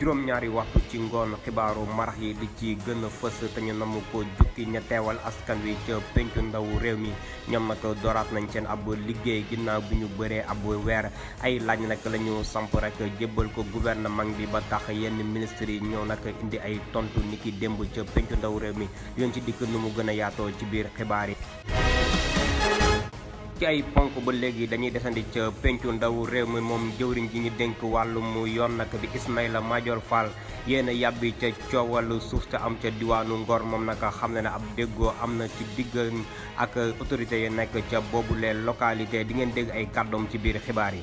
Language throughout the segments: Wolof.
juróom-ñaari waxtu ci ngoon xibaaru marax yi li ci gën a fës te ñu namu ko jukki ña teewal askan wi ca pencu ndaw réew mi ñoom nag dooraat nañ seen ab liggéey ginnaaw bi ñu bëree ab weer ay laaj nag la ñu samp rek jébbal ko gouvernement bi ba tax yenn ministres yi ñëw nag indi ay tontu niki démb ca pencu ndaw réew mi yoon ci dikk nu mu gën a yaatoo ci biir xibaar yi. ci ay ponk ba léegi dañuy desandi ca pencu ndaw réew mi moom jëwriñ ji ñu dénk wàllum yoon nag di Ismaïla Madior Fall yéen a yàbbi ca coowal suuf ca am ca diwaanu Ngor moom nag xam ne ab déggoo am na ci digg ak autorité yi nekk ca boobule localité di ngeen dégg ay kàddoom ci biir xibaar yi.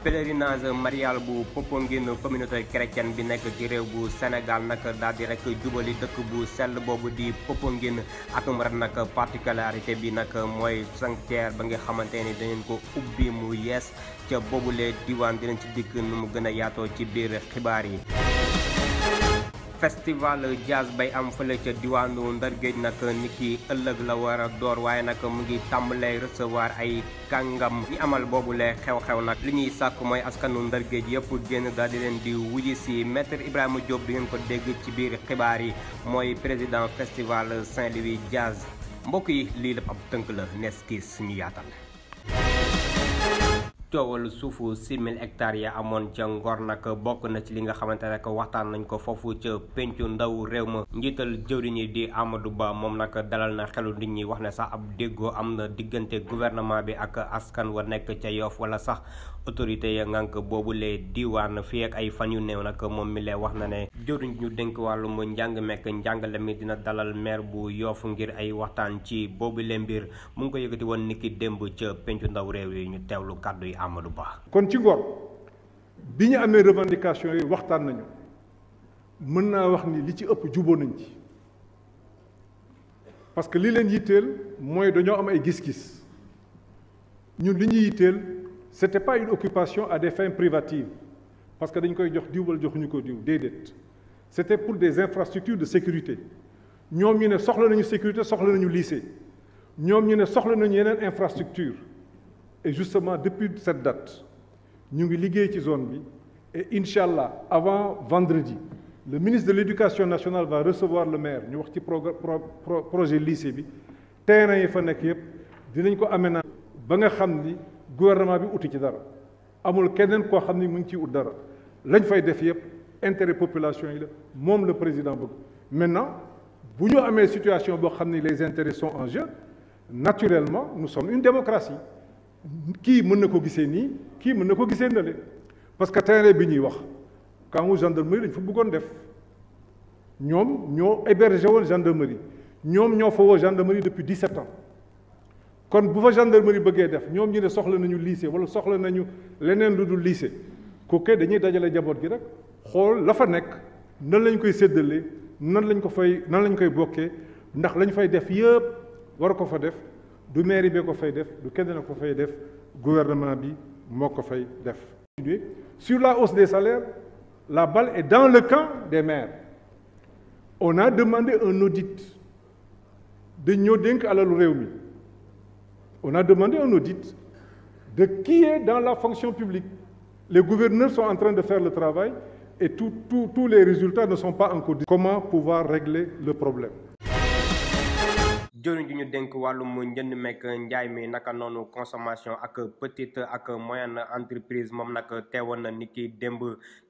pèlerinage marial bu Popenguine communauté chrétienne bi nekk ci réew bu Sénégal nag daal di rek jubali dëkk bu sell boobu di Popenguine atum ren nag particularité bi nag mooy sanctuaire ba nga xamante ni dañu ko ubbi mu yees ca boobule diwaan dinañ ci dikk nu mu gën a yaatoo ci biir xibaar yi. festival jazz bay am fële ca diwaanu Ndar Géej nag niki ëllëg la war a door waaye nag mu ngi tàmbalee recevoir ay kàngam ñi amal boobule xew-xew nag li ñuy sàkk mooy askanu Ndar Géej yëpp génn daal di leen di wuji si maître Ibrahima Diop di ngeen ko dégg ci biir xibaar yi mooy président festival Saint-Louis jazz mbokk yi lii lépp ab tënk la nees kiis suñu yaatal. coowal suufu 6000 hectares ya amoon ca Ngor nag bokk na ci li nga xamante ne waxtaan nañ ko foofu ca pencu ndaw réew ma njiital jëwriñ yi di Amadou Ba moom nag dalal na xelu nit ñi wax ne sax ab déggoo am na diggante gouvernement bi ak askan wa nekk ca Yoff wala sax autorité ya ngànk boobulee diwaan fii ak ay fan yu néew nag moom mi lee wax na ne jëwriñ ñu dénk wàllum njàng mekk njàngale mi dina dalal maire bu Yoff ngir ay waxtaan ci boobule mbir mu ngi ko yëkkati woon niki démb ca pencu ndaw réew yi ñu teewlu kàddu yi Amadou Ba. kon ci Ngor bi ñu amee revendication yi waxtaan nañu mën naa wax ni li ci ëpp juboo nañ ci parce que li leen yitteel mooy dañoo am ay gis-gis ñun li ñuy yitteel c'était pas une occupation à des fins privatives parce que dañ koy jox diw wala joxuñu ko diw déedéet c'était pour des infrastructures de sécurité ñoom ñu ne soxla nañu sécurité soxla nañu lycée ñoom ñu ne soxla nañu yeneen infrastructure et justement depuis cette date ñu ngi liggéey ci zone bi et incha allah avant vendredi le ministre de l'éducation nationale va recevoir le maire ñu wax ci projet lycée bi terrain yi fa nekk yëpp dinañ ko aménager ba nga xam ni gouvernement bi uti ci dara amul keneen koo xam ni mu ngi ciy ut dara lañ fay def yëpp intérêt population yi la moom le président bëgg maintenant bu ñu amee situation boo xam ni les intérêts sont en jeu naturellement nous sommes une démocratie kii mën na ko gisee nii kii mën na ko gisee ndale parce que terrain bi ñuy wax campu gendarmerie lañ fa bëggoon def ñoom ñoo hébergé woon gendarmerie ñoom ñoo fa woo gendarmerie depuis 17 ans kon bu fa gendarmerie bëggee def ñoom ñu ne soxla nañu lycée wala soxla nañu leneen lu dul lycée kooku dañuy dajale jaboot gi rek xool la fa nekk nan lañ koy séddalee nan lañ koy bokkee ndax lañ fay def yëpp war ko fa def du mairie bi ko fay def du kenn na ko fay def gouvernement bi moo ko fay def. Sur la hausse des salaires, la balle est dans le camp des maires. On a demandé un audit de ñoo dénk alalu réew mi. On a demandé un audit de qui est dans la fonction publique. Les gouverneurs sont en train de faire le travail et tous les résultats ne sont pas encore dits. Comment pouvoir régler le problème? jëriñ ji ñu dénk wàllum njënd mekk njaay mi naka noonu consommation ak petite ak moyenne entreprise moom nag teewoon na ni ki démb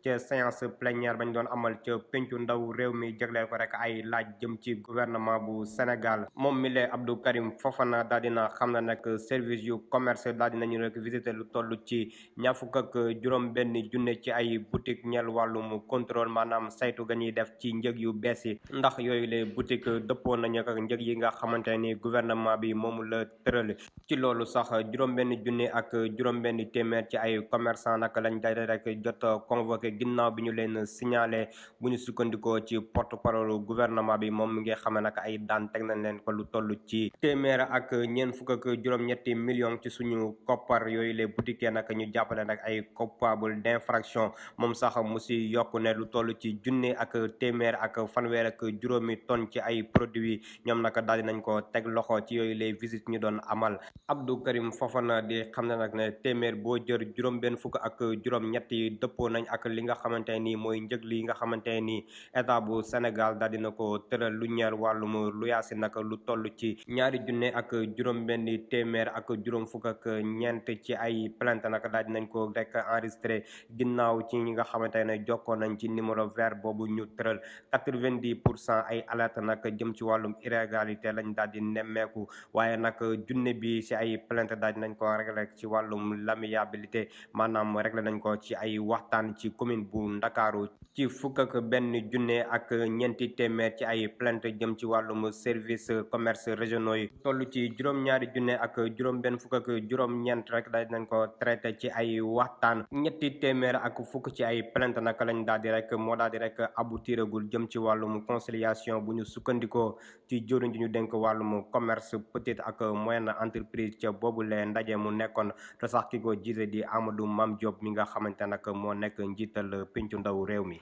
ca séance plénière bañ doon amal ca pencu ndaw réew mi jagleel ko rek ay laaj jëm ci gouvernement bu Sénégal moom mi lee Abdou Karim Fofana daal dina xam ne nag service yu commerce daal dinañu rek visiter lu toll ci ñaar fukk ak juróom benn junne ci ay boutique ñeel wàllum contrôle maanaam saytu ga ñuy def ci njëg yu bees yi ndax yooyu les boutique dëppoo nañu ak njëg yi nga xamante ni gouvernement bi moomu la tëral ci loolu sax juróom-benn junni ak juróom-benn téeméer ci ay commerçant nag lañ day rek jot convoqué ginnaaw bi ñu leen signalé bu ñu sukkandikoo ci porte-parole gouvernement bi moom mi ngi xam ne nag ay daan teg nañ leen ko lu toll ci téeméer ak ñeent fukk ak juróom-ñetti millions ci suñu koppar yooyu les boutiquiers nag ñu jàppale nag ay coupable d'infraction moom sax mu si yokk ne lu toll ci junni ak téeméer ak fanweer ak juróomi tonnes ci ay produits ñoom nag daal di nañ ko teg loxo ci yooyu les visites ñu doon amal. Abdou Karim Fofana di xam ne nag ne téeméer boo jër juróom-benn fukk ak juróom-ñett yi dëppoo nañ ak li nga xamante ni mooy njëg li nga xamante ni état bu Sénégal daal dina ko tëral lu ñeer wàllum luyaasi nag lu toll ci 2 junne ak juróom-benn téeméer ak juróom fukk ak ñeent ci ay plainte nag daal dinañ ko rek enregistré ginnaaw ci ñi nga xamante ne jokkoo nañ ci numéro vert boobu ñu tëral 90% ay alerte nag jëm ci wàllum irrégularité lañ daal di nemmeeku waaye nag junne bi ci ay plainte daal dinañ ko réglé ci wàllum l'amiabilité maanaam réglé nañ ko ci ay waxtaan ci commune bu Ndakaaru ci fukk ak benn junne ak ñeenti téeméer ci ay plainte jëm ci wàllum service commerce régionaux yi toll ci juróom-ñaari junne ak juróom-benn fukk ak juróom-ñeent rek daal dinañ ko traité ci ay waxtaan ñetti téeméer ak fukk ci ay plainte nag lañ daal di rek moo daal di rek aboutiragul jëm ci wàllum conciliation bu ñu sukkandikoo ci jëriñ ji ñu dénk wàllum commerce petite ak moyenne entreprise ca boobu lee ndaje mu nekkoon te sax ki ko jiite di Amadou Mame Diop mi nga xamante nag moo nekk njiital pencu ndaw réew mi.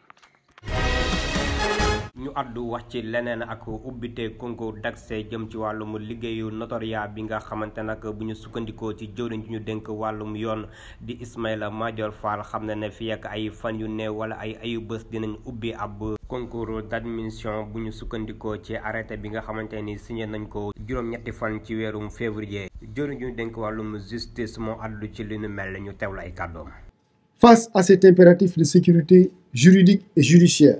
ñu àddu wax ci leneen ak ubbite concours d'accès jëm ci wàllum liggéeyu notariat bi nga xamante nag bu ñu sukkandikoo ci jëwriñ ñu dénk wàllum yoon di Ismaïla Madior Fall xam ne fii ak ay fan yu néew wala ay ayu bés dinañ ubbi ab concours d'admission bu ñu sukkandikoo ci arrêté bi nga xamante ni signé nañ ko juróom-ñetti fan ci weerum février jëwriñ ñu dénk wàllum justice moo àddu ci li nu mel ñu teewlu ay kàddoom. Face à cet impératif de sécurité juridique et judiciaire.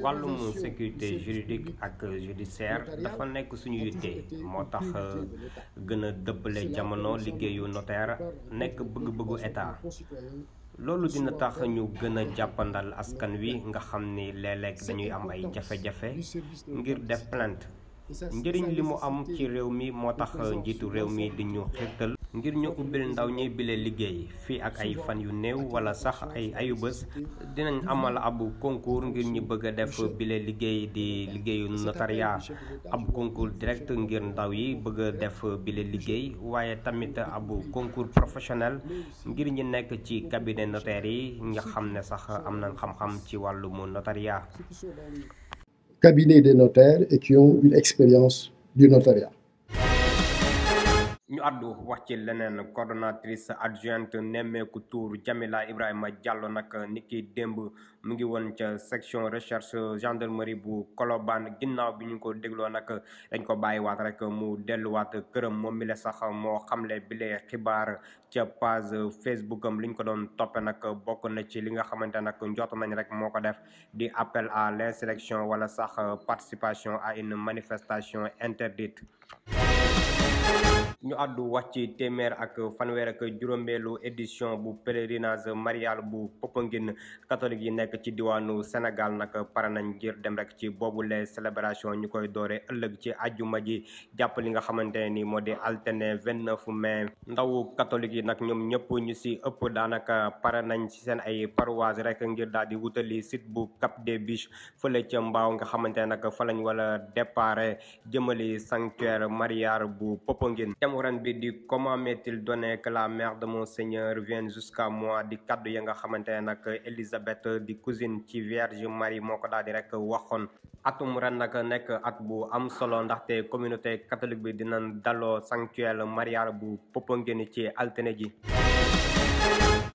wàllum sécurité juridique ak judiciaire dafa nekk suñu yitte moo tax gën a dëppale jamono liggéeyu notaire nekk bëgg-bëggu état loolu dina tax ñu gën a jàppandal askan wi nga xam ni léeg-léeg dañuy am ay jafe-jafe ngir def plainte njëriñ li mu am ci réew mi moo tax njiitu réew mi di ñu xirtal ngir ñu ubbil ndaw ñi bile liggéey fii ak ay fan yu néew wala sax ay ayubés dinañ amal ab concours ngir ñu bëgg a def bile liggéey di liggéeyu notariat ab concours direct ngir ndaw yi bëgg a def bile liggéey waaye tamit ab concours professionnel ngir ñi nekk ci cabinet notaire yi nga xam ne sax am nañ xam-xam ci wàllum notariat. Cabinet des notaires et qui ont une expérience du notariat. ñu àddu wax ci leneen coordonnatrice adjointe nemmeeku tour Jamila Ibrahima Diallo nag niki démb mu ngi woon ca section recherche gendarmerie bu Colobane ginnaaw bi ñu ko dégloo nag dañ ko bàyyiwaat rek mu delluwaat këram moom mi la sax moo xamle bile xibaar ca page Facebook am li ñu ko doon toppe nag bokk na ci li nga xamante nag njort nañ rek moo ko def di appel à l'insurrection wala sax participation à une manifestation interdite. ñu àddu wax ci téeméer ak fanweer ak juróomeelu édition bu pèlerinage marial bu Popenguine catholique yi nekk ci diwaanu Sénégal nag pare nañ ngir dem rek ci boobule célébration ñu koy doore ëllëg ci àjjuma ji jàpp li nga xamante ni moo di alterné 29 mai ndawu catholique yi nag ñoom ñëpp ñu si ëpp daanaka pare nañ ci seen ay paroisse rek ngir daal di wutali site bu Cap des Biches fële ca Mbao nga xamante ne nag fa lañ wala départ jëmali sanctuaire marial bu Popenguine. ren bi di comment m'est-il donné que la mère de mon Seigneur vienne jusqu'à moi di kaddu ya nga xamante ne nag Elisabeth di cousine ci Vierge Marie moo ko daal di rek waxoon atum ren nag nekk at bu am solo ndaxte communauté catholique bi dinañ daloo sanctuaire marial bu Popenguine ci altine ji.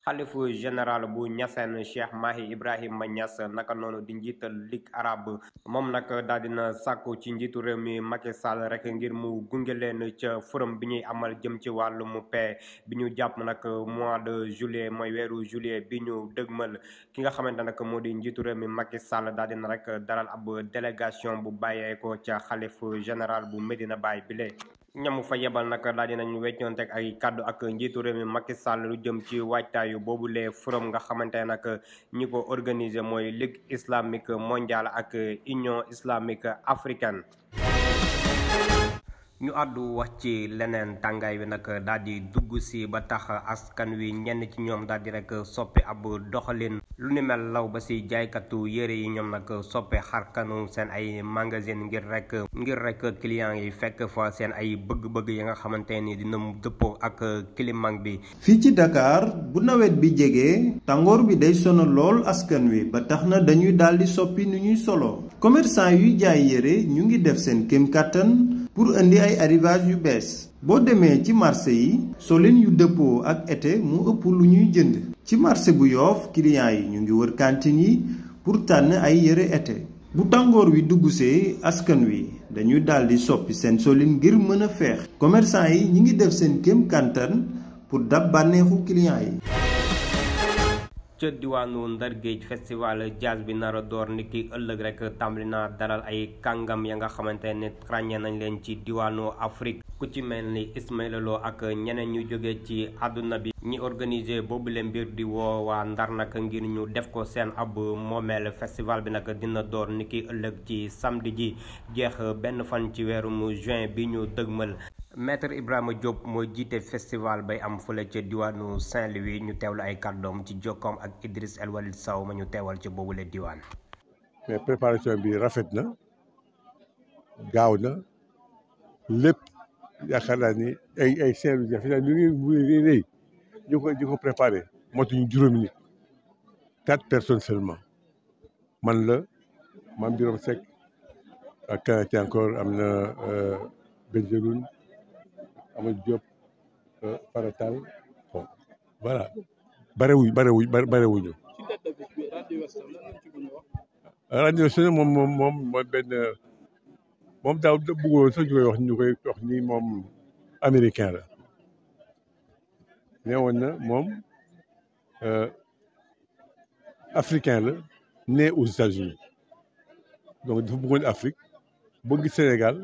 xalifu général bu Niassène Cheikh Mahi Ibrahima Niass naka noonu di njiital Ligue arabe moom nag daal dina sàkku ci njiitu réew mi Macky Sall rek ngir mu gunge leen ca forum bi ñuy amal jëm ci wàllum paix bi ñu jàpp nag mois de juillet mooy weeru juillet bi ñu dëgmal ki nga xamante nag moo di njiitu réew mi Macky Sall daal dina rek dalal ab délégation bu bàyyeekoo ca xalifu général bu Medina Baye bile. ñamu fa yebal nag daal dinañ weccoonteeg ay kàddu ak njiitu réew mi Macky Sall lu jëm ci waajtaayu boobu lee forum nga xamante ne nag ñi ko organiser mooy Ligue islamique mondiale ak Union islamique africaine. ñu àddu wax ci leneen tàngaay wi nag daal di dugg si ba tax askan wi ñenn ci ñoom daal di rek soppi ab doxalin lu ni mel law ba si jaaykatu yére yi ñoom nag soppe xarkanu seen ay magasin ngir rek client yi fekk fa seen ay bëgg-bëgg yi nga xamante ni dina dëppoo ak climat bi. fii ci Dakar bu nawet bi jegee tàngoor bi day sonal lool askan wi ba tax na dañuy daal di soppi nu ñuy solo commerçant yuy jaay yére ñu ngi def seen kéem kàttan pour indi ay arrivage yu bees. boo demee ci marché yi solin yu dëppoo ak été mu ëpp lu ñuy jënd. ci marché bu Yoff clients yi ñu ngi wër cantine yi pour tànn ay yëre été. bu tàngoor wi duggsee askan wi dañuy daldi soppi seen solin ngir mën a feex. commerçant yi ñi ngi def seen kéem kàntan pour dab bànneexu clients yi. ca diwaanu Ndar Géej festival jazz bi nar a door niki ëllëg rek tàmbali naa dalal ay kàngam ya nga xamante ne ràññee nañ leen ci diwaanu Afrique ku ci mel ni Ismaïla Lo ak ñeneen ñu jóge ci àdduna bi ñi organiser boobu leen mbir di woo waa Ndar nag ngir ñu def ko seen ab moomeel festival bi nag dina door niki ëllëg ci samedi ji jeex benn fan ci weerum juin bi ñu dëgmal. Maître Ibrahima Diop mooy jiite festival bay am fële ca diwaanu Saint-Louis ñu teewlu ay kàddoom ci jokkoom ak Idriss El Walid Sow ma ñu teewal ci boobule diwaan. mais préparation bi rafet na gaaw na lépp yaakaar naa ni ay Saint-Louis jafe naa ni ñu ko préparé motuñu juróomi nit 4 personnes seulement man la Mame Birame Seck ak kanati encore am na Benjeloun Amadou Diop Faratal bon voilà barewuñu rendez-vous moom mooy benn moom daaw bëggoon sax ñu koy wax ni moom américain la nee woon na moom africain la né aux États-Unis donc dafa bëggoon Afrique bëgg Sénégal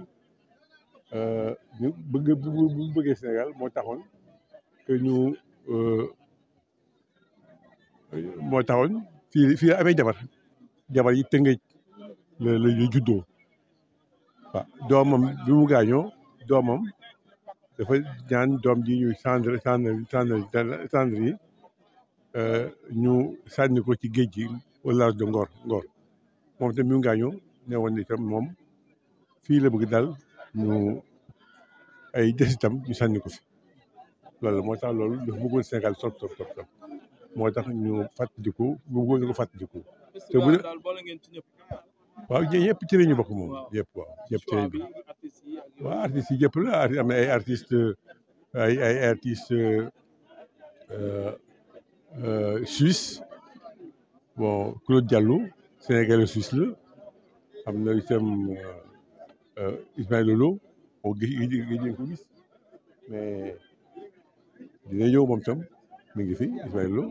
ñu bëggee Sénégal moo taxoon que ñu fii amee jabar yi Tëngéej la juddoo waaw doomam bi mu gaañoo doomam dafa ñaan doom ji ñuy cendre yi ñu sànni ko ci géej gi au large de Ngor moom tamit bi mu gaañoo ne woon itam moom fii la bëgg daal ñu ay des itam ñu sànni ko fi loolu moo tax loolu dafa bëggoon Sénégal trop moo tax ñu fàttaliku bëggoon ko fàttaliku te bu ne waaw ñëpp ci la ñu bokk moom yëpp waaw ñëpp ci lañu bokk waaw artistes yi yëpp la am na ay artistes ay artistes suisse bon Claude Diallo sénégalais suisse la am na itam Ismaïla Lo moo gis ko gis mais dina ñëw moom tam mi ngi fi Ismaïla Lo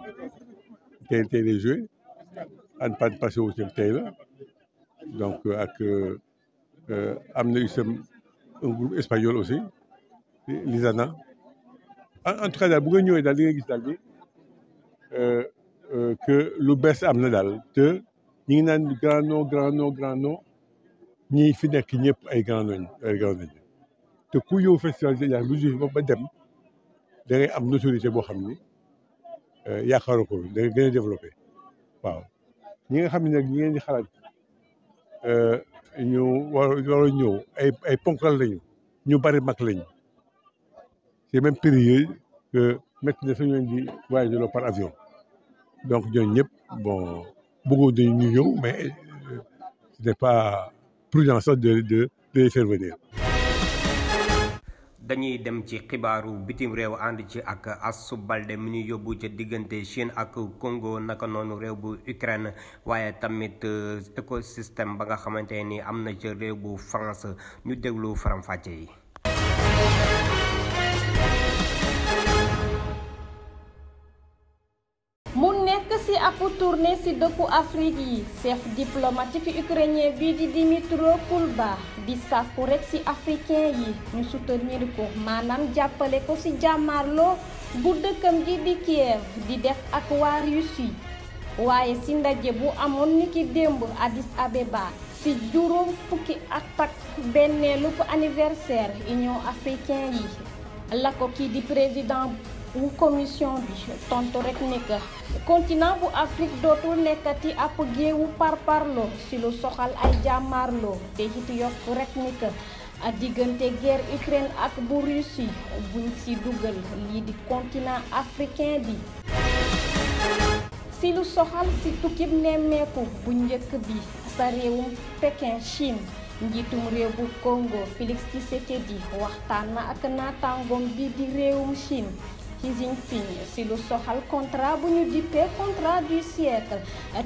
tey lay joué an pan passé wu tam tey la donc ak am na itam un groupe espagnol aussi Lisana en tout cas daal bu nga ñëwee daal di nga gis daal ni que lu bees am na daal te ñi ngi naan grand nom ñi fi nekk ñëpp ay grand nom te ku ñëw festival yaa lu jur ba dem da ngay am notoriété boo xam ni yaakaaroo ko da ngay gën a développé waaw ñi nga xam ne nag ñi ngeen di xalaat ñu war a ñëw ay ponkal lañu ñu bari mag lañu c'est même périlleux que métti na sax ñu leen di voyager par avion donc ñooñu ñëpp bon bëggoon nañu ñu ñëw mais ce n'est pas prudent sax de les faire venir. dañuy dem ci xibaaru bitim réew ànd ci ak Assou Balde mi ñu yóbbu ca diggante Chine ak Congo naka noonu réew bu Ukraine waaye tamit écosystème ba nga xamante ni am na ca réew bu France ñu déglu faram-fàcce yi. mu nekk ci ab tournée ci dëkku Afrique yi chef diplomatique ukrainien bi di Dmytro Kulba di sàkku rekk ci africain yi ñu soutenir ko maanaam jàppale ko ci jàmmarloo bu dëkkam gi di Kiev di def ak waa Russie waaye ci ndaje bu amoon niki démb Addis Abeba ci juróom fukki ak benneelu anniversaire Union africaine yi la ko kii di président wu commission bi tontu rek ne que continent bu Afrique dootul nekkati ab géewu parparloo ci lu soxal ay jàmmarloo te it yokk rek ne que diggante guerre Ukraine ak bu Russie buñ ci dugal lii di continent africain bi. ci lu soxal ci tukkib nemmeeku bu njëkk bi sa réewum Pékin Chine njiitum réew bu Congo Félix Tshisekedi waxtaan na ak naataangoom bi di réewum Chine Xi Jinping si lu soxal contrat bu ñu dippee contrat du siècle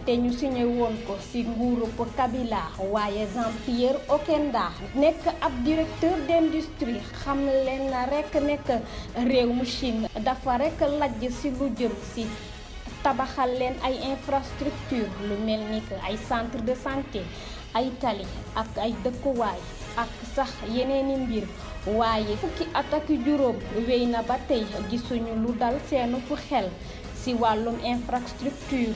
te ñu signé woon ko si nguurub Kabila waaye Jean-Pierre Okenda nekk ab directeur d'industrie xam leen na rek nekk réewum Chine dafa rek lajj si lu jëm si tabaxal leen ay infrastructure lu mel ni que ay centre de santé ay tali ak ay dëkkuwaay ak sax yeneeni mbir waaye fukki at ak juróom wéy na ba tey gisuñu lu dal seenu xel ci wàllum infrastructure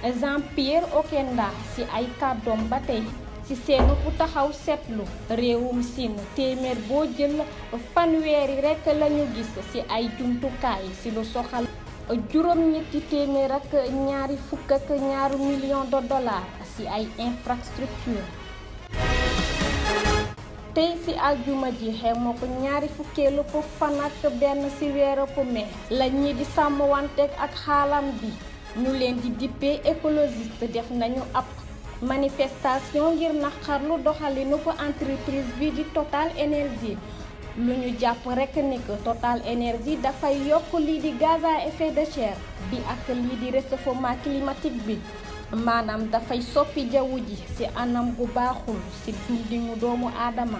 Jean-Pierre Okenda ci ay kàddoom ba tey ci seenu taxaw seetlu réewum Chine téeméer boo jël fanweeri rekk lañu gis ci ay jumtukaay ci lu soxal juróom-ñetti téeméer ak ñaari fukk ak ñaari millions de dollars ci ay infrastructure tey ci aljuma ji xemoo ko ñaari fukkeelu ko fan ak benn ci weeru mai la ñi di sàmm wanteeg ak xaalam bi ñu leen di dippee écologiste def nañu ab manifestation ngir naqarlu doxalinu ko entreprise bi di Total Énergie lu ñu jàpp rekk ni que Total Énergie dafay yokk lii di gaz à effet de serre bi ak lii di réchauffement climatique bi maanaam dafay soppi jaww ji ci anam gu baaxul ci dundinu doomu aadama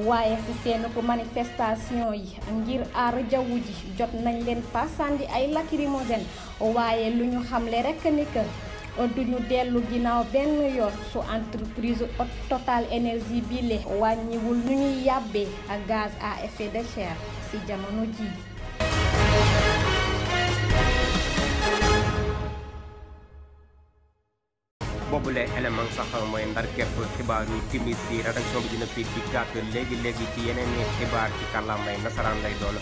waaye ci seen ko manifestation yi ngir aar jaww ji jot nañ leen fa sànni ay lacrymogène waaye lu ñu xamle rekk ni que duñu dellu ginnaaw benn yoon su entreprise Total Énergie bi le wàññiwul lu ñuy yàbbee ak gaz à effet de serre ci jamono ji boobule élément sax mooy ndar képp xibaaru timis yi rédaction bi dina fi dikkaat léegi ci yeneen i xibaar ci kàllaamay nasaraan lay doon